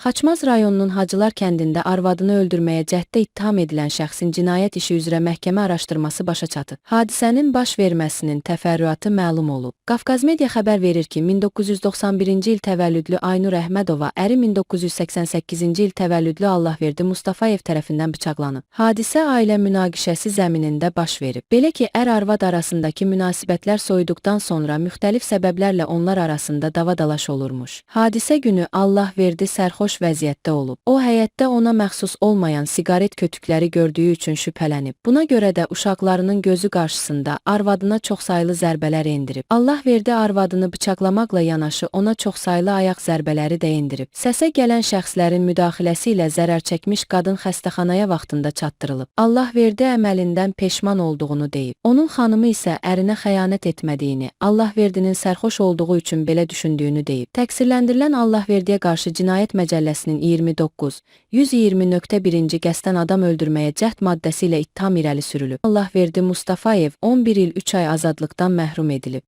Xaçmaz rayonunun Hacılar kəndində arvadını öldürməyə cəhddə ittiham edilən şəxsin cinayət işi üzrə məhkəmə araşdırması başa çatıb. Hadisənin baş verməsinin təfərrüatı məlum olub. Qafqaz Media xəbər verir ki, 1991-ci il təvəllüdlü Aynur Əhmədova əri 1988-ci il təvəllüdlü Allahverdi Mustafayev tərəfindən bıçaqlanıb. Hadisə ailə münaqişəsi zəminində baş verib. Belə ki, ər-arvad arasındakı münasibətlər soyuduqdan sonra müxtəlif səbəblərlə onlar arasında dava-dalaş olurmuş. Hadisə günü Allahverdi sərxoş vəziyyətdə olub. O həyətdə ona məxsus olmayan siqaret kötükləri gördüyü üçün şübhələnib. Buna görə də uşaqlarının gözü qarşısında arvadına çoxsaylı zərbələr endirib. Allahverdi arvadını bıçaqlamaqla yanaşı ona çoxsaylı ayaq zərbələri də endirib. Səsə gələn şəxslərin müdaxiləsi ilə zərər çəkmiş qadın xəstəxanaya vaxtında çatdırılıb. Allahverdi əməlindən peşman olduğunu deyib. Onun xanımı isə ərinə xəyanət etmədiyini, Allahverdinin sərxoş olduğu üçün belə düşündüyünü deyib. Təqsirləndirilən Allahverdiyə qarşı Cinayət Məcəlləsinin 29, 120.1-ci qəsdən adam öldürməyə cəhd maddəsi ilə ittiham irəli sürülüb. Allahverdi Mustafayev 11 il 3 ay azadlıqdan məhrum edilib.